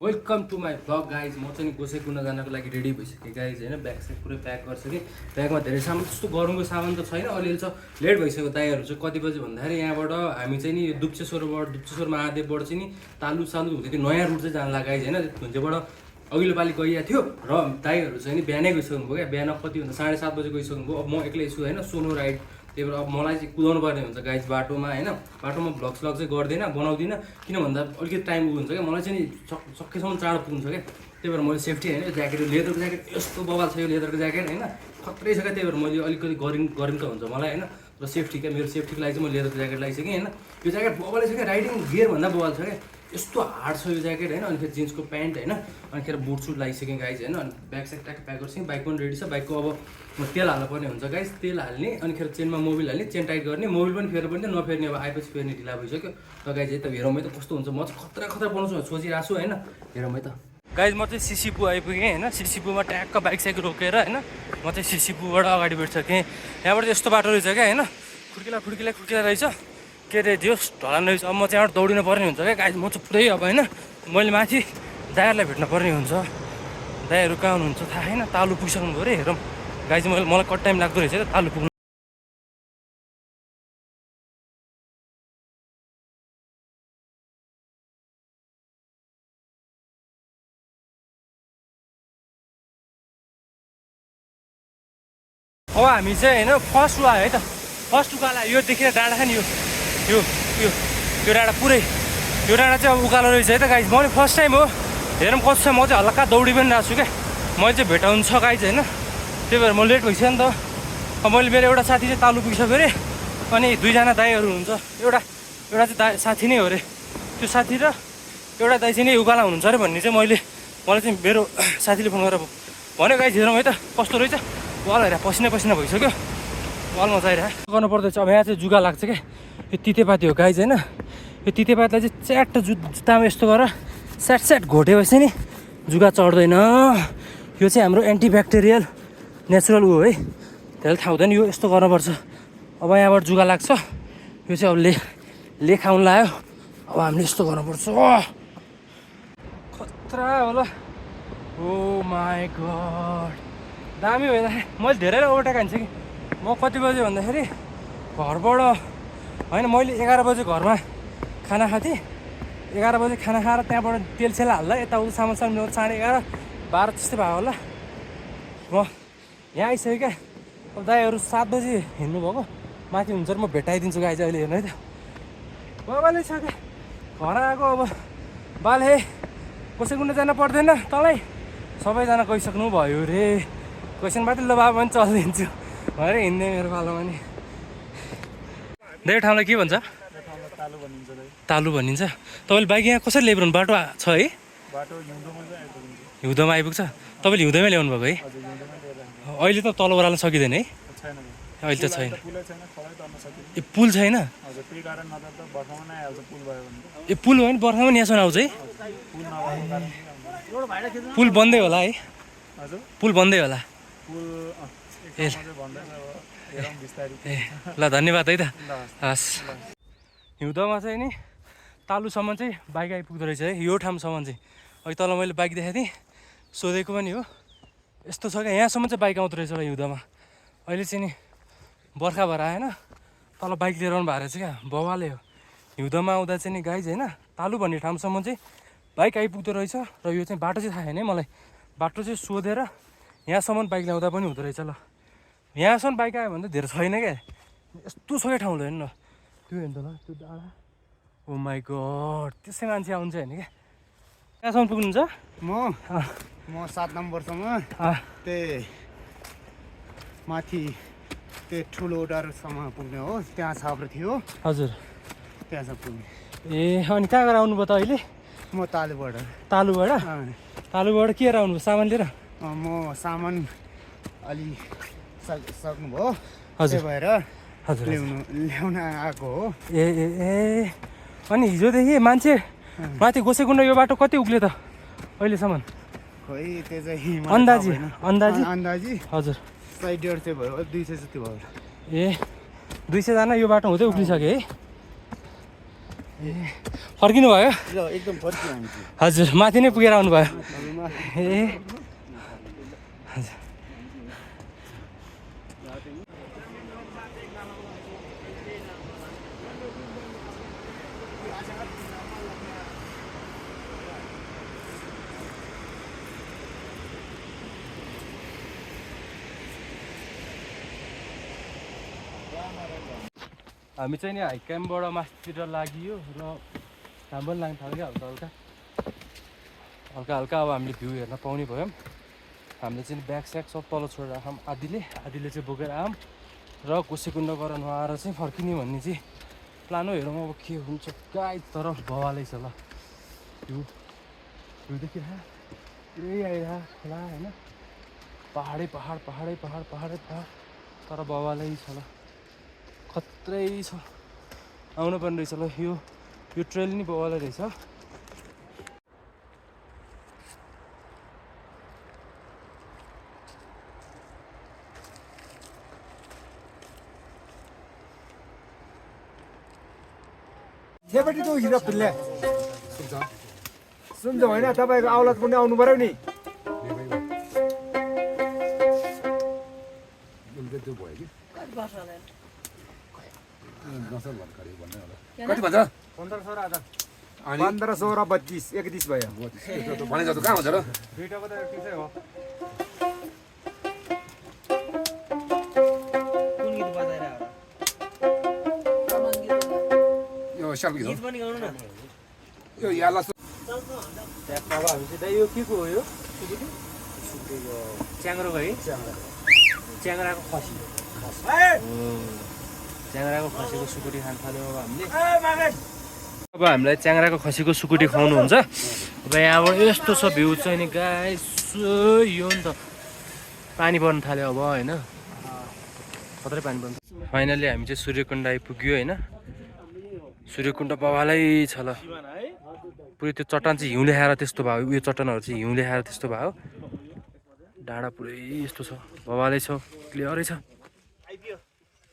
Welcome to my vlog guys. म चाहिँ गोसे कुन जानको लागि रेडी भइसकेँ गाइज होइन। ब्याग स्याग पुरै प्याक गरिसकेँ। ब्यागमा धेरै सामान त्यस्तो गरमको सामान त छैन, अलिअलि छ। लेट भइसक्यो। दाइहरू चाहिँ कति बजी भन्दाखेरि यहाँबाट हामी चाहिँ नि दुप्चेश्वरमा आधेबाट चाहिँ नि तालु सालु हुँदै थियो नयाँ रुट चाहिँ जान लाग्यो गाइज होइन। धुन्चेबाट अघिल्लो पालि गइएको थियो र दाइहरू चाहिँ नि बिहानै गइसक्नुभयो क्या। बिहान कति भन्दा 7:30 बजी गइसक्नुभयो। अब म एक्लै छु होइन, सोलो राइड। त्यही भएर अब मलाई चाहिँ कुदाउनु पर्ने हुन्छ गाइज बाटोमा होइन। बाटोमा भ्लग स्लग चाहिँ गर्दिनँ, बनाउँदिनँ, किन भन्दा अलिकति टाइम हुन्छ क्या। मलाई चाहिँ नि सकेसम्म चाँडो पुग्नु छ क्या। त्यही भएर मैले सेफ्टी होइन, ज्याकेट लेदरको ज्याकेट यस्तो बवाल छ यो लेदरको ज्याकेट होइन, खत्रै छ क्या। त्यही भएर मैले अलिकति गरिम त हुन्छ मलाई होइन। र सेफ्टी क्या, मेरो सेफ्टीको लागि चाहिँ मैले लेदरको ज्याकेट लगाइसकेँ होइन। यो ज्याकेट बवालै छ क्या, राइडिङ गियरभन्दा बवाल छ क्या। यस्तो हार्ड छ यो ज्याकेट होइन। अनि फेरि जिन्सको प्यान्ट होइन, अनि फेरि बुट सुट लगाइसकेँ गाइज होइन। अनि ब्याग स्याग ट्याक प्याक गरिसकेँ। बाइक पनि रेडी छ। बाइकको अब तेल हाल्नु पर्ने हुन्छ गाइज। तेल हाल्ने, अनि फेरि चेनमा मोबिल हाल्ने, चेन टाइट गर्ने, मोबिल पनि फेर्नु पर्ने, नफेर्ने अब आएपछि फेर्ने ढिला भइसक्यो। त गाइज है त हेरौँ है त कस्तो हुन्छ। म चाहिँ खतरा बनाउँछु सोचिरहेको छु होइन, हेरौँ है त गाइज। म चाहिँ सिसिपु आइपुगेँ होइन। सिसिपुमा ट्याक्क बाइक साइक रोकेर होइन, म चाहिँ सिसिपुबाट अगाडि बढिसकेँ। यहाँबाट यस्तो बाटो रहेछ क्या होइन, खुड्किला रहेछ के अरे त्यो ढलान रहेछ। अब म चाहिँ यहाँबाट दौडिनु पर्ने हुन्छ क्या गाइज। म चाहिँ पुरै अब होइन मैले माथि दाइहरूलाई भेट्न पर्ने हुन्छ। दाइहरू कहाँ हुनुहुन्छ थाहा छैन, तालु पुगिसक्नु पऱ्यो। हेरौँ गाइज, मलाई कति टाइम लाग्दो रहेछ त तालु पुग्नु। अब हामी चाहिँ होइन फर्स्ट वा है त, फर्स्ट उकालो यो देखेर डाँडा छ नि, यो डाँडा पुरै, यो डाँडा चाहिँ अब उकालो रहेछ है त गाइज। मैले फर्स्ट टाइम हो, हेरौँ कस्तो छ। म चाहिँ हल्का दौडी पनि रहेको छु क्या। मैले चाहिँ भेटाउनु छ गाइज होइन। त्यही भएर म लेट भइसक्यो नि त। अब मैले मेरो एउटा साथी चाहिँ तालु पुगिसक्यो अरे, अनि दुईजना दाइहरू हुन्छ। एउटा चाहिँ साथी नै हो अरे, त्यो साथी र एउटा दाइ चाहिँ नि उकालो हुनुहुन्छ अरे भन्ने चाहिँ मलाई चाहिँ मेरो साथीले फोन गरेर भन्यो गाइज। हेरौँ है त कस्तो रहेछ। वाल हेर पसिना भइसक्यो, वालमा चाहिरहेको गर्नु पर्दैछ। अब यहाँ चाहिँ जुगा लाग्छ क्या। यो तितेपाती हो गाइज होइन। यो तितेपातीलाई चाहिँ च्याट्ट जुत्तामा यस्तो गरेर स्याट घोटेपछि नि जुगा चढ्दैन। यो चाहिँ हाम्रो एन्टिब्याक्टेरियल नेचुरल ऊ हो है, त्यसले थाहा हुँदैन। यो यस्तो गर्नुपर्छ। अब यहाँबाट जुगा लाग्छ। यो चाहिँ अब ले खाउनु लाग्यो। अब हामीले यस्तो गर्नुपर्छ। खतरा होला। ओ माई गड, दामी होइन। मैले धेरै ओभरटेक हान्छु कि। म कति बजे भन्दाखेरि घरबाट होइन, मैले 11 बजे घरमा खाना खाएको थिएँ। 11 बजे खाना खाएर त्यहाँबाट तेल सेल हाल्दा यताउता सामान 11:30 12 त्यस्तै भयो होला। म यहाँ आइसकेँ क्या। अब दाइहरू 7 बजी हिँड्नुभएको माथि हुन्छ र म भेटाइदिन्छु गाई चाहिँ अहिले हेर्नु है त। बाबाले छ क्या घर आएको। अब बाले कसै कुनै जान पर्दैन तँलाई, सबैजना गइसक्नु भयो रे। क्वेसन मात्रै ल बाबा पनि चलिदिन्छु भनेर हिँड्ने मेरो पालोमा नि। धेरै ठाउँलाई के भन्छ? तालु भनिन्छ। तपाईँले बाइक यहाँ कसरी ल्याइरहनु? बाटो छ है? हिउँदोमा आइपुग्छ। तपाईँले हिउँदैमै ल्याउनु भएको है? अहिले त तल ओह्राल्न सकिँदैन है? अहिले त छैन। ए पुल छैन? ए पुल भयो भने बर्खामा पनि यहाँसम्म आउँछ है? पुल बन्दै होला है? पुल बन्दै होला। ए ल धन्यवाद है त। हस्। हिउँदोमा चाहिँ नि तालुसम्म चाहिँ बाइक आइपुग्दो रहेछ है, यो ठाउँसम्म चाहिँ। अघि तल मैले बाइक देखाएको थिएँ, सोधेको पनि हो। यस्तो छ क्या, यहाँसम्म चाहिँ बाइक आउँदो रहेछ हिउँदोमा। अहिले चाहिँ नि बर्खा भएर आएन, तल बाइक लिएर आउनु भएको रहेछ क्या। बवाले हो। हिउँदोमा आउँदा चाहिँ नि गाइज होइन, तालु भन्ने ठाउँसम्म चाहिँ बाइक आइपुग्दो रहेछ। र यो चाहिँ बाटो चाहिँ थाहा छैन है मलाई। बाटो चाहिँ सोधेर यहाँसम्म बाइक ल्याउँदा पनि हुँदो रहेछ ल। यहाँसम्म बाइक आयो भने त धेरै छैन क्या। यस्तो छ क्या ठाउँ हेर्नु न, त्यो हेर्नु त ल त्यो डाँडा। ओ माई गड, त्यसै मान्छे आउँछ होइन क्या। कहाँसम्म पुग्नुहुन्छ? म 7 नम्बरसम्म त्यही माथि त्यो ठुलो डाँडासम्म पुग्ने हो। त्यहाँ छाप्रो थियो। हजुर, त्यहाँसम्म पुग्ने। ए अनि कहाँ गएर आउनुभयो त अहिले? म तालुबाट के गरेर आउनुभयो? सामान लिएर? म सामान अलि सक्नुभयो, हजुर त्यही भएर हजुर ल्याउन आएको हो। ए अनि हिजोदेखि मान्छे माथि गोसेकुण्ड यो बाटो कति उक्ल्यो त अहिलेसम्म? खोइ त्यो चाहिँ अन्दाजी हजुर 100-150 चाहिँ भयो, 200 जति भयो। ए 200जना यो बाटो हुँदै उक्लिसक्यो है? ए फर्किनु भयो एकदम फर्कियो हामी चाहिँ हजुर माथि नै पुगेर आउनुभयो ए हजुर हामी चाहिँ नि हाई क्याम्पबाट माथितिर लागियो र घाम पनि लाग्न थाल्यो क्या हल्का हल्का हल्का हल्का अब हामीले भ्यू हेर्न पाउने भयौँ हामीले चाहिँ ब्याग स्याग सब तल छोडेर आँखौँ आधीले चाहिँ बोकेर आऊँ र कोसेकुण्ड गएर नुहाएर चाहिँ फर्किने भन्ने चाहिँ प्लान हो हेरौँ अब के हुन्छ गाई तर बवालै छ ल भ्यू देखिरह पुरै आइरह खोला होइन पहाडै पहाड तर बवालै छ ल खत्रै छ आउनु पर्ने रहेछ ल यो ट्रेल नि बवालै रहेछ सेपट्टि त उखिँदा फुल्ल्या सुन्छ होइन तपाईँको औलाद पनि आउनु पर्यो नि कति भन्छ 15, 16, 32, 31 भयो भने जस्तो कहाँ हुन्छ र दुईटाको त ठिकै हो यो सालको गीत यो याला अब हामी चाहिँ यो के को हो यो च्याङ्ग्रोको है च्याङ्ग्राको खसी च्याङ्ग्राको खसीको सुकुटी खान थाल्यो अब हामीले अब हामीलाई च्याङ्ग्राको खसीको सुकुटी खुवाउनुहुन्छ अब यहाँबाट यस्तो छ भ्यू चाहिँ नि गाइस यो नि त पानी पर्न थाल्यो अब होइन खत्रै पानी पर्छ फाइनली हामी चाहिँ सूर्यकुण्ड आइपुग्यो होइन सूर्यकुण्ड बवालै छ ल पुरै त्यो चट्टान चाहिँ हिउँले खाएर त्यस्तो भयो उयो चट्टानहरू चाहिँ हिउँले खाएर त्यस्तो भयो डाँडा पुरै यस्तो छ बवालै छ क्लियरै छ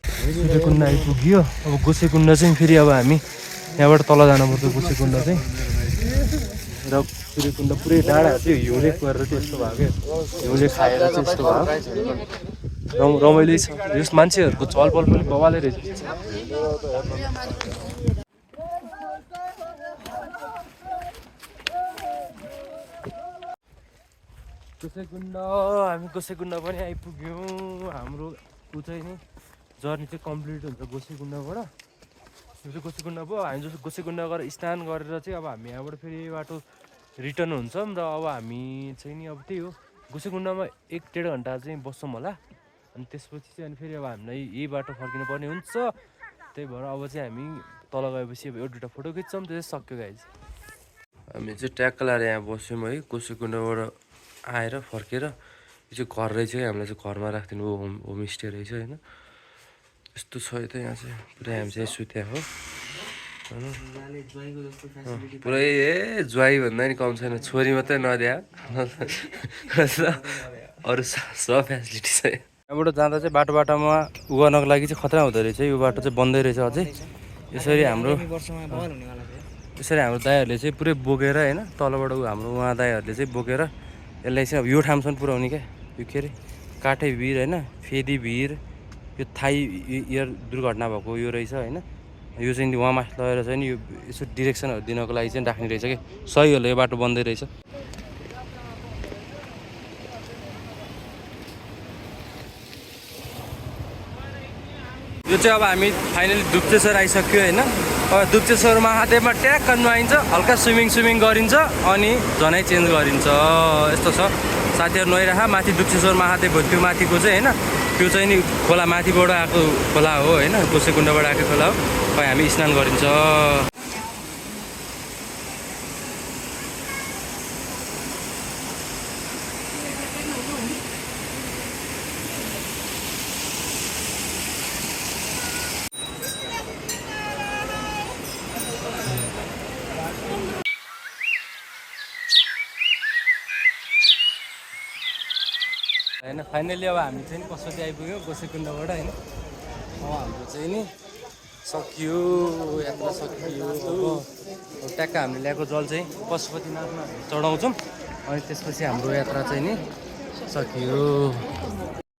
सूर्यकुण्ड आइपुग्यो अब गोसेकुण्ड चाहिँ फेरि अब हामी यहाँबाट तल जानुपर्छ गोसेकुण्ड चाहिँ र सूर्यकुण्ड पुरै डाँडाहरू चाहिँ हिउँले गरेर त्यस्तो भयो क्या हिउँले खाएर चाहिँ यस्तो भयो रमाइलो छ यस मान्छेहरूको चलपल पनि बवालै रहेछ गोसेकुण्ड हामी गोसेकुण्ड पनि आइपुग्यौँ हाम्रो ऊ चाहिँ नि जर्नी चाहिँ कम्प्लिट हुन्छ गोसेकुण्डबाट यो चाहिँ गोसेकुण्ड भयो हामी जस्तो गोसेकुण्ड गएर स्नान गरेर चाहिँ अब हामी यहाँबाट फेरि बाटो रिटर्न हुन्छौँ र अब हामी चाहिँ नि अब त्यही हो गोसेकुण्डमा 1-1.5 घन्टा चाहिँ बस्छौँ होला अनि त्यसपछि चाहिँ अनि फेरि अब हामीलाई यही बाटो फर्किनु पर्ने हुन्छ त्यही भएर अब चाहिँ हामी तल गएपछि अब एउटा फोटो खिच्छौँ त्यो चाहिँ सक्यो गाइज हामी चाहिँ ट्याक्क लाएर यहाँ बस्यौँ है गोसेकुण्डबाट आएर फर्केर यो चाहिँ घर रहेछ है हामीलाई चाहिँ घरमा राखिदिनु भयो होमस्टे रहेछ होइन यस्तो छ यता यहाँ चाहिँ पुरै हामी चाहिँ सुत्या हो पुरै ज्वाइँ भन्दा नि कम छैन छोरी मात्रै नदिया अरू सब फेसिलिटी छ यहाँबाट जाँदा चाहिँ बाटोमा उ गर्नको लागि चाहिँ खतरा हुँदो रहेछ यो बाटो चाहिँ बन्दै रहेछ अझै यसरी हाम्रो दाइहरूले चाहिँ पुरै बोकेर होइन तलबाट हाम्रो उहाँ दाइहरूले चाहिँ बोकेर यसलाई चाहिँ अब यो ठाउँसम्म पुऱ्याउने क्या यो के अरे काठे भिर होइन फेदी भिर यो थाई इयर दुर्घटना भएको यो रहेछ होइन यो चाहिँ उहाँ माथि लगेर चाहिँ नि यो यसो डिरेक्सनहरू दिनको लागि चाहिँ राख्ने रहेछ कि सही होला यो बाटो बन्दै रहेछ यो चाहिँ अब हामी फाइनली दुप्चेश्वर आइसक्यो होइन अब दुप्चेश्वर महादेवमा ट्याक्क नुहाइन्छ हल्का स्विमिङ गरिन्छ अनि जनै चेन्ज गरिन्छ यस्तो छ साथीहरू नुहाइराख माथि दुप्चेश्वर महादेव भयो त्यो माथिको चाहिँ होइन त्यो चाहिँ नि खोला माथिबाट आएको खोला हो होइन गोसेकुण्डबाट आएको खोला हो खै हामी स्नान गरिन्छ होइन फाइनली अब हामी चाहिँ कसरी आइपुग्यो गोसेकुण्डबाट होइन अब हाम्रो चाहिँ नि सकियो यात्रा सकियो ट्याक्क हामीले ल्याएको जल चाहिँ पशुपतिनाथमा चढाउँछौँ अनि त्यसपछि हाम्रो यात्रा चाहिँ नि सकियो।